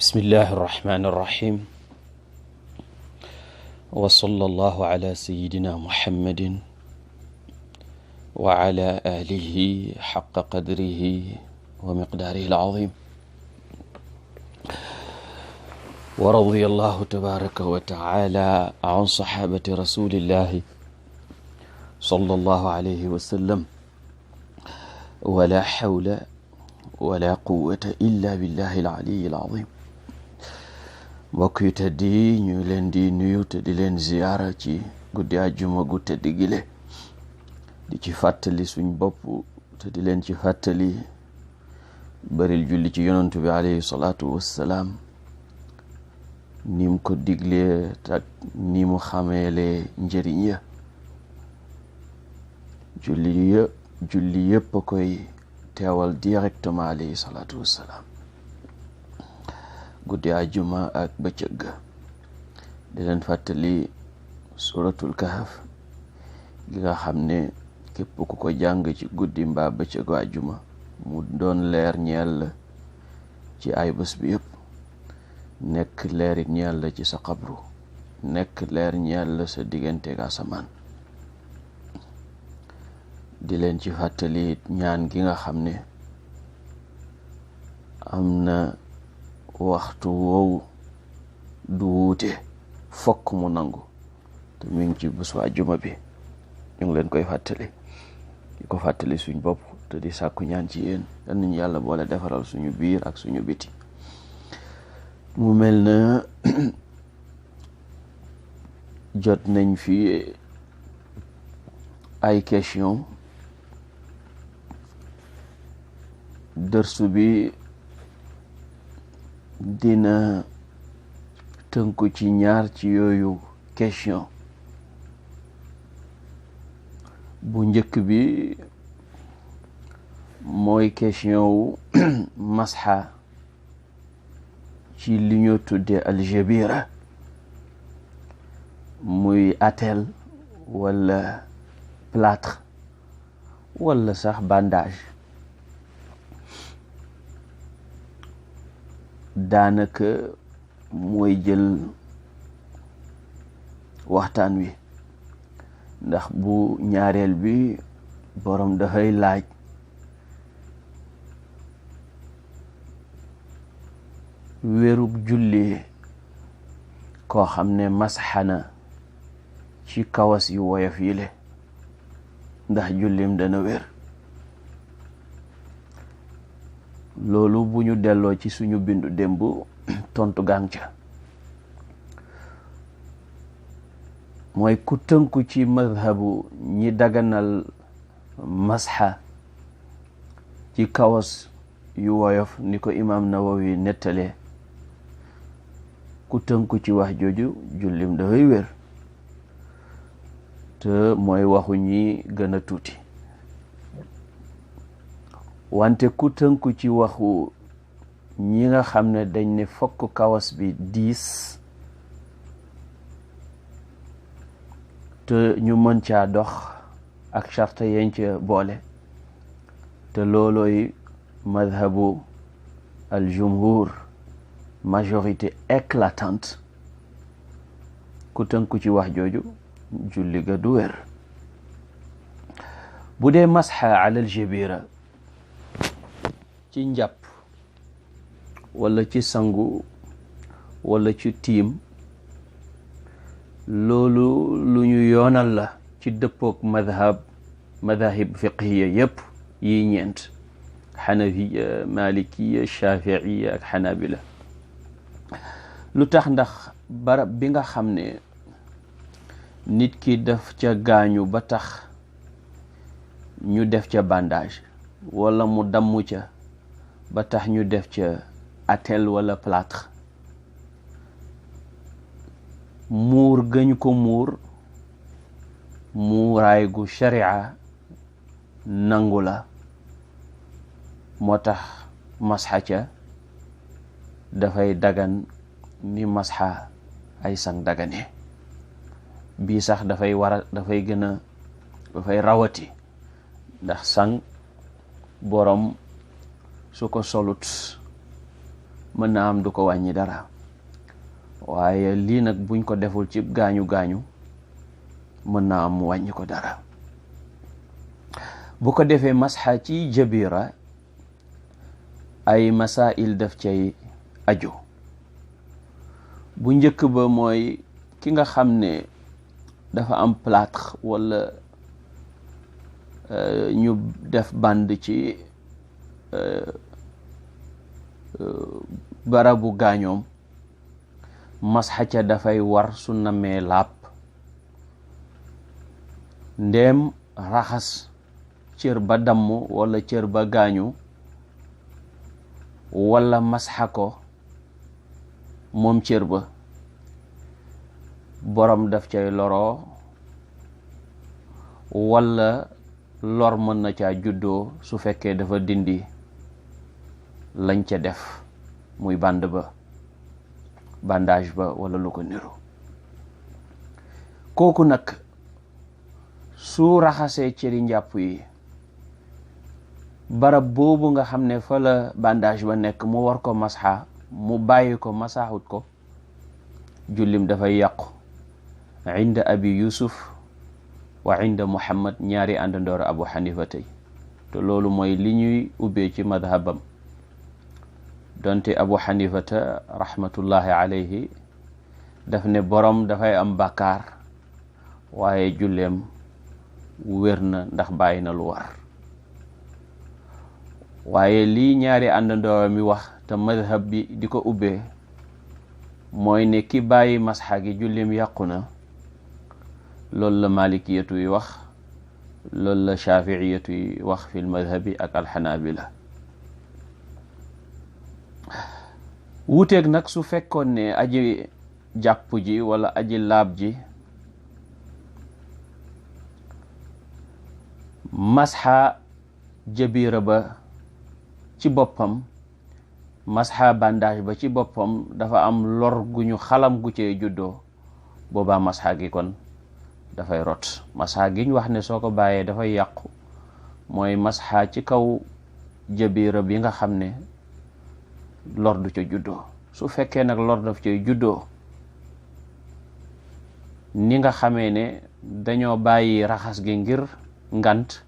bismillahi irrahmani irrahim wa sallallahu ala sayidina muhammadin wa ala alihi xaqa qadrihi wa miqdaarihi al-azim wa radiyallahu tabaraka wa taala an saxaabati rasulillahi sallallahu alayhi wa sallam wala xawla wala quwwata illa billahi al-aliyyi al-azim. Mbokk yu tedd yi ñu leen di nuyu te di leen ziyaara ci guddi àjjuma gu tedd gile di ci fàttali suñ bopp te di leen ci fàttali baril julli ci yonantu bi alayhi salaatu wassalaam nim ko diglee tak ni mu xameele njëriñ ya julli yëpp a koy teewal directement alayhi salaatu wassalaam guddi àjjuma ak bëccëg di leen fàttali suratul kahf gi nga xam ne képp ku ko jàng ci guddi mbaa bëccëgu àjjuma mu doon leer ñeel la ci ay bés bi yëpp nekk leerit ñeel la ci sa xabru nekk leer ñeel la sa diggante ak asamaan. di leen ci fàttali ñaan gi nga xam ne am na waxtu woowu du wuute fokk mu nangu te mi ngi ci bésu àjjuma bi ñu ngi leen koy fàttali di ko fàttali suñ bopp te di sàkku ñaan ci yéen yal nañu yàlla boole defaral suñu biir ak suñu biti. mu mel na jot nañ fi ay question dërsu bi dina tënku ci ñaar ci yooyu question. bu njëkk bi mooy question wu masxa ci li ñu tudde aljabira muy autel wala plâtre wala sax bandage. daanaka mooy jël waxtaan wi ndax bu ñaareel bi borom dafay laaj wérub julli koo xam ne masxana ci kawas yu woyof yi le ndax jullim dana wér. loolu bu ñu delloo ci suñu bindu démb tontu gang ca mooy ku tënku ci madhabu ñi daganal masxa ci kawas yu woyof ni ko imaam Nawawi nettalee ku tënku ci wax jooju jullim dafay wér te mooy waxu ñi gën a tuuti. wante ku tënku ci waxu ñi nga xam ne dañ ne fokk kawas bi diis te ñu mën caa dox ak charte yañ ca boole te loolooy madhabu al jumhur majorité éclatante ku tënku ci wax jooju julli ga du wér. bu dee masxa ala al jabira ci njàpp wala ci sangu wala ci tiim loolu lu ñu yoonal la ci dëppook madahib fiqhiya yépp yi ñeent xanafiya malikiya shafiiya ak xanabila. lu tax ndax barab bi nga xam ne nit ki daf ca gaañu ba tax ñu def ca bandage wala mu dammu ca ba tax ñu def ca autel wala plâtre muur gañ ko muur muuraay gu sharia nangu la moo tax masxa ca dafay dagan ni masxa ay sang dagane. bii sax dafay rawati ndax sang borom su ko solut mën na am du ko wàññi dara, waaye lii nag buñ ko deful ci gaañu mën na am mu wàññi ko dara. bu ko defee masxa ci jabira ay masail daf cay aju. bu njëkk ba mooy ki nga xam ne dafa am plâtre wala ñu def band ci barabu gaañoom, masxa ca dafay war su namee laab. ndéem raxas cër ba damm wala cër ba gaañu wala masxa ko moom cër ba, borom daf cay loroo wala lor mën na caa juddoo su fekkee dafa dindi lañ ca def muy bandage ba wala lu ko niru. kooku nag su raxasee cëri njàpp yi, barab boobu nga xam ne fa la bandage ba nekk mu war ko masxa, mu bàyyi ko masaxut ko, jullim dafay yàqu inda abi yusuf wa inda muhammad, ñaari àndandoor abu xanifa tey. te loolu mooy li ñuy ubbee ci madhabam, donte abu xanifata rahmatullahi alayhi daf ne borom dafay am bàkkaar waaye julleem wér na ndax bàyyi na lu war. waaye lii ñaari àndandoor mi wax te madhab bi di ko ubbee mooy ne ki bàyyi masxa gi jullim yàqu na. loolu la malikiyatu yi wax, loolu la shafiiyatu yi wax fil madhabi ak alxanabila. wuuteeg nag su fekkoon ne aji jàpp ji wala aji laab ji masxa jabira ba ci boppam, masxa bandage ba ci boppam dafa am lor gu ñu xalam gu cee juddoo, boobaa masxa gi kon dafay rot. masxa gi ñu wax ne soo ko bàyyee dafay yàqu mooy masxa ci kaw jabira bi nga xam ne lor du ca juddoo. su fekkee nag lor daf cay juddoo, ni nga xamee ne dañoo bàyyi raxas gi ngir ngant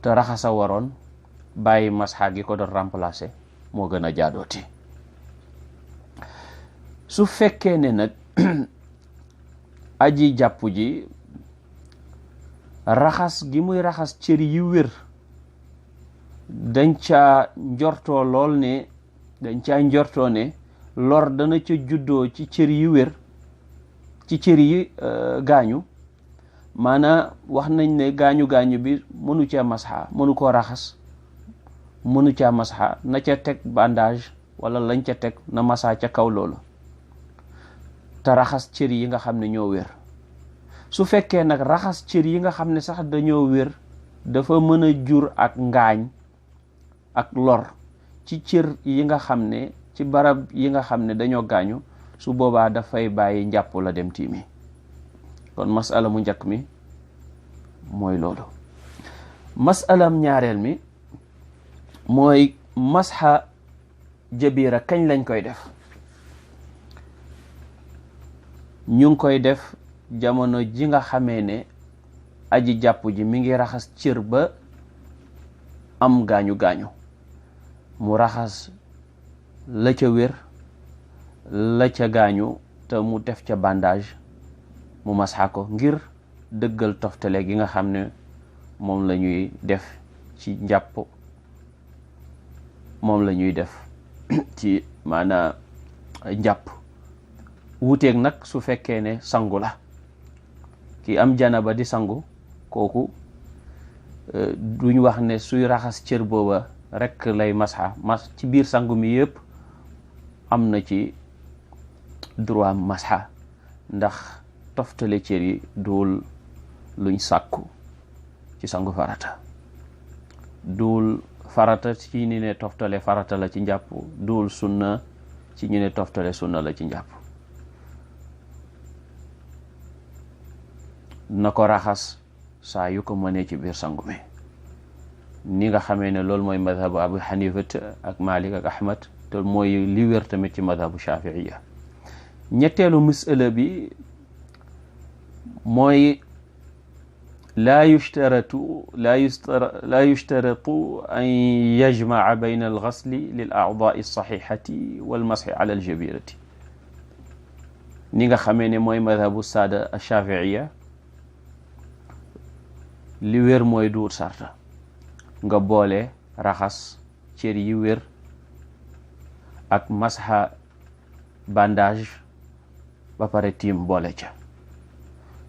te raxasa waroon, bàyyi masxa gi ko doon remplacer moo gën a jaadooti. su fekkee ne nag aji jàpp ji raxas gi muy raxas cër yi wér dañ caa njortoo ne lor dana ca juddoo ci cër yi wér, ci cër yi gaañu, maanaam wax nañ ne gaañu bi mënu caa masxa, mënu koo raxas, mënu caa masxa, na ca teg bandage wala lañ ca teg na masa ca kaw loolu te raxas cër yi nga xam ne ñoo wér. su fekkee nag raxas cër yi nga xam ne sax dañoo wér dafa mën a jur ak ngaañ ak lor ci cër yi nga xam ne, ci barab yi nga xam ne dañoo gaañu, su boobaa dafay bàyyi njàpp la dem tiimi. kon masala mu njëkk mi mooy loolu. masalam ñaareel mi mooy masxa jabira kañ lañ koy def. ñu ngi koy def jamono ji nga xamee ne aji jàpp ji mi ngi raxas cër ba am gaañu mu raxas la ca wér, la ca gaañu te mu def ca bandage, mu masxa ko ngir dëggal toftale gi nga xam ne moom la ñuy def ci njàpp, moom la ñuy def ci maanaam njàpp. wuuteeg nag su fekkee ne sangu la, ki am janaba di sangu, kooku duñ wax ne suy raxas cër booba rek lay masxa, ci biir sangu mi yëpp am na ci droit masxa, ndax toftale cër yi duul luñ sàkku ci sangu farata, duul farata ci ñu ne toftale farata la ci njàpp, duul sunna ci ñu ne toftale sunna la ci njàpp. na ko raxas saa yu ko mënee ci biir sangu mi, ni nga xamee ne loolu mooy madhabu abu xanifat ak malik ak ahmad te mooy li wér tamit ci madhabu shafiiya. ñetteelu masala bi mooy laa yushtaratu an yajmaca bayna algasli lil acdaai alsaxixati walmasxi ala aljabirati. ni nga xamee ne mooy madhabu saada alshafiiya, li wér mooy duut sarta nga boole raxas cër yi wér ak masxa bandage ba pare tiim boole ca.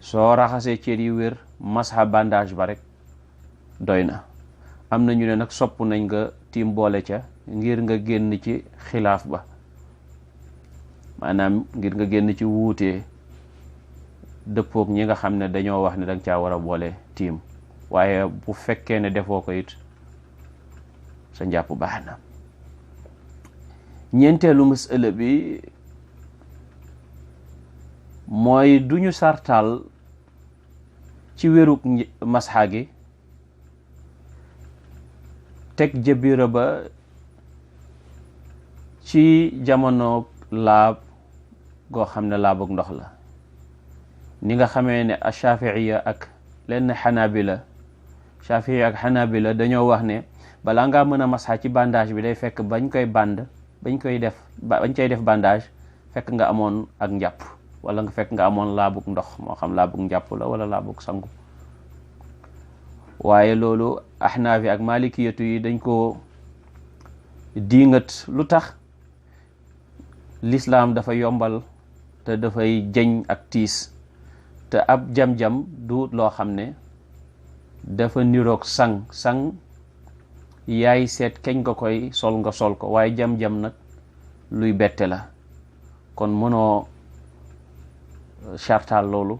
soo raxasee cër yi wér masxa bandage ba rek doy na. am na ñu ne nag sopp nañ nga tiim boole ca ngir nga génn ci xilaaf ba, maanaam ngir nga génn ci wuutee dëppoog ñi nga xam ne dañoo wax ne danga caa war a boole tiim. waaye bu fekkee ne defoo ko it sa njàpp baax na. ñeenteelu masala bi mooy duñu sartaal ci wérug masxa gi teg jabira ba ci jamono laab goo xam ne laabug ndox la. ni nga xamee ne ash-shafi'iyya ak lenn xanaabila dañoo wax ne balaa ngaa mën a masxa ci bandage bi day fekk bañ koy def bandage fekk nga amoon ak njàpp, wala nga fekk nga amoon laabug ndox, moo xam laabug njàpp la wala laabug sangu. waaye loolu ahnaafi ak malikiyatu yi dañ ko diingat. lu tax? lislaam dafa yombal te dafay jeñ ak tiis, te ab jam-jam du loo xam ne dafa niroog sang yaay seet keñ nga koy sol nga sol ko, waaye jam-jam nag luy bette la. kon mënoo chartaal loolu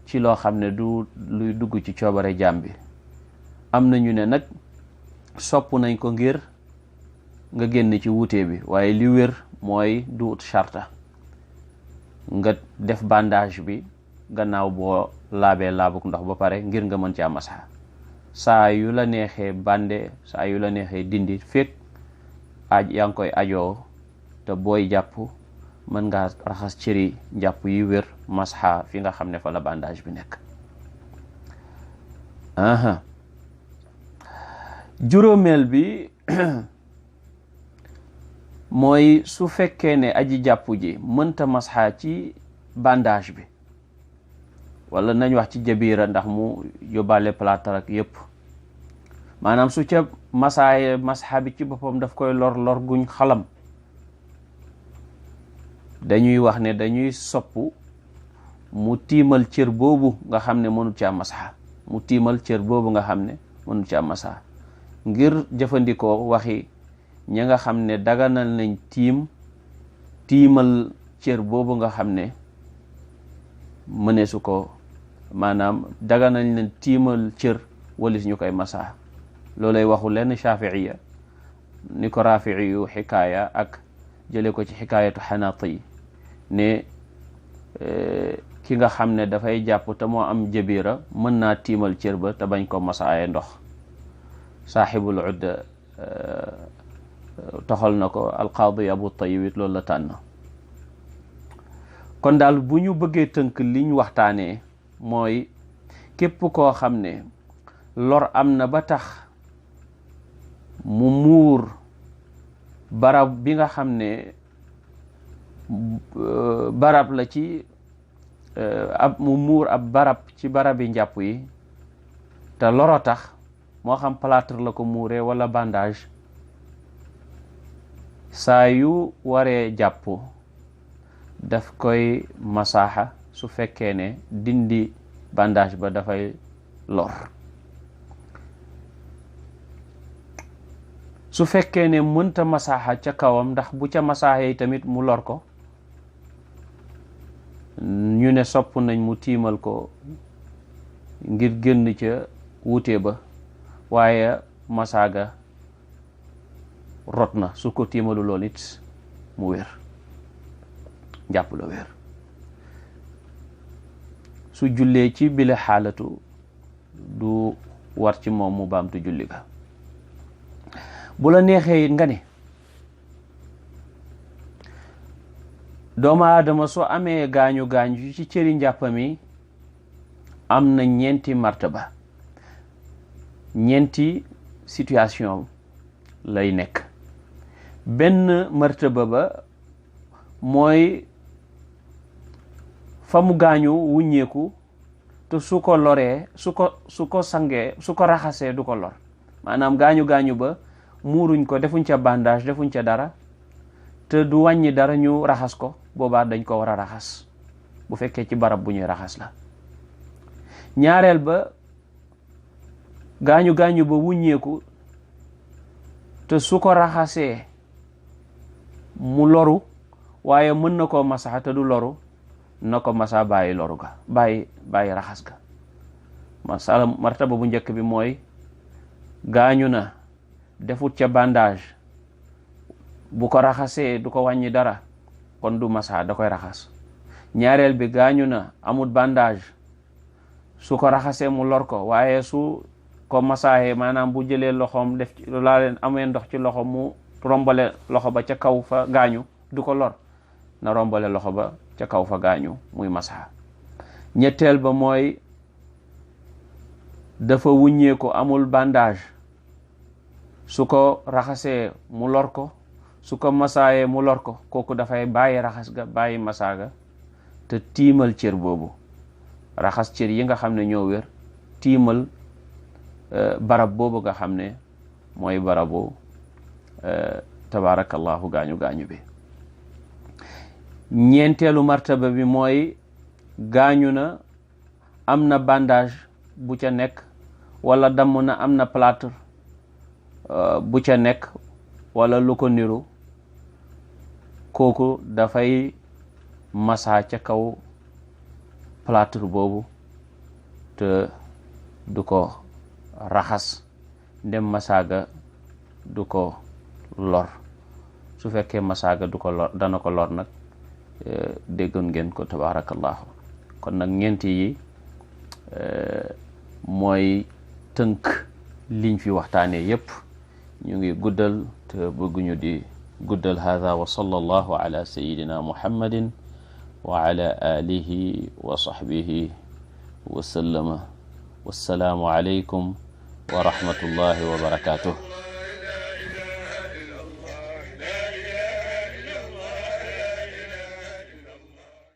ci loo xam ne du luy dugg ci coobare jaam bi. am na ñu ne nag sopp nañ ko ngir nga génn ci wuute bi, waaye li wér mooy du charta nga def bandage bi gannaaw boo laabee laabuk ndox ba pare ngir nga mën caa masxa. saa yu la neexee bande, saa yu la neexee dindi, fekk yaa ngi koy ajoo te booy jàpp mën nga raxas cëri njàpp yi wér masxa fi nga xam ne fa la bandage bi nekk. juróomeel bi mooy su fekkee ne aji jàpp ji mënta masxa ci bandage bi, wala nañ wax ci jabira ndax mu yóbbaale plâtre ak yépp, maanaam su ca masxa bi ci boppam daf koy lor guñ xalam, dañuy wax ne dañuy sopp mu tiimal cër boobu nga xam ne mënut caa masxa, ngir jëfandikoo waxi ña nga xam ne daganal nañ tiimal cër boobu nga xam ne mëneesu ko, maanaam daganal nañ tiimal cër walis ñu koy masxa. loolay waxu lenn shafi'iya, ni ko Rafi'i yu xikaaya ak jële ko ci xikaayatu Xanaati ne ki nga xam ne dafay jàpp te moo am jabira mën naa tiimal cër ba te bañ ko masaaye ndox. saaxibul udda toxal na ko, alqaadi Abu Tayyib it loolu la tànn. kon daal bu ñu bëggee tënk liñ waxtaanee mooy képp koo xam ne lor am na ba tax mu muur barab bi nga xam ne barab la ci mu muur ab barab ci barabi njàpp yi te loro tax, moo xam plâtre la ko muuree wala bandage, saa yu waree jàpp daf koy masaaxa su fekkee ne dindi bandage ba dafay lor. su fekkee ne mënta masaaxa ca kawam ndax bu ca masaaxee tamit mu lor ko, ñu ne sopp nañ mu tiimal ko ngir génn ca wuute ba, waaye masaaga rot na. su ko tiimalu lool it mu wér, njàpp la wér. su jullee ci bile xaalatu du war ci moom mu baamtu julli ga. bu la neexee it nga ne doomu aadama soo amee gaañu gaañu ci cëri njàppami am na ñeenti martaba, ñeenti situation lay nekk. benn martaba ba mooy fa mu gaañu wuññeeku te su ko loree su ko sangee su ko raxasee du ko lor, maanaam gaañu ba muuruñ ko, defuñ ca bandage, defuñ ca dara te du wàññi dara ñu raxas ko, boobaa dañ ko war a raxas bu fekkee ci barab bu ñuy raxas la. ñaareel ba gaañu ba wuññeeku te su ko raxasee mu loru waaye mën na koo masaxa te du loru, na ko masa bàyyi loru ga, bàyyi raxas ga. masala martaba bu njëkk bi mooy gaañu na defut ca bandage, bu ko raxasee du ko wàññi dara, kon du masaxa, da koy raxas. ñaareel bi gaañu na amut bandage, su ko raxasee mu lor ko, waaye su ko masaaxee maanaam bu jëlee loxoom def ci laa leen amee ndox ci loxo mu rombale loxo ba ca kaw fa gaañu, du ko lor, na rombale loxo ba ca kaw fa gaañu muy masaxa. ñetteel ba mooy dafa wuññeeku amul bandage, su ko raxasee mu lor ko, su ko masaayee mu lor ko, kooku dafay bàyyi raxas ga, bàyyi masaaga te tiimal cër boobu, raxas cër yi nga xam ne ñoo wér, tiimal barab boobu nga xam ne mooy barabu tabaarakallahu gaañu bi. ñeenteelu martaba bi mooy gaañu na am na bandage bu ca nekk, wala damm na am na plâtre bu ca nekk wala lu ko niru, kooku dafay masa ca kaw plâtre boobu te du ko raxas, ndem masaaga du ko lor. su fekkee masaaga du ko lor, dana ko lor nag déggoon ngeen ko tabaarakallahu. kon nag ñeenti yi mooy tënk liñ fi waxtaanee yépp. ñu ngi guddal te bëgguñu di guddal. hada wa sallallahu ala sayidina muhammadin wa ala alihi wa sahbihi wa sallama. wassalaamu alaykum wa rahmatullahi wa barakatuh.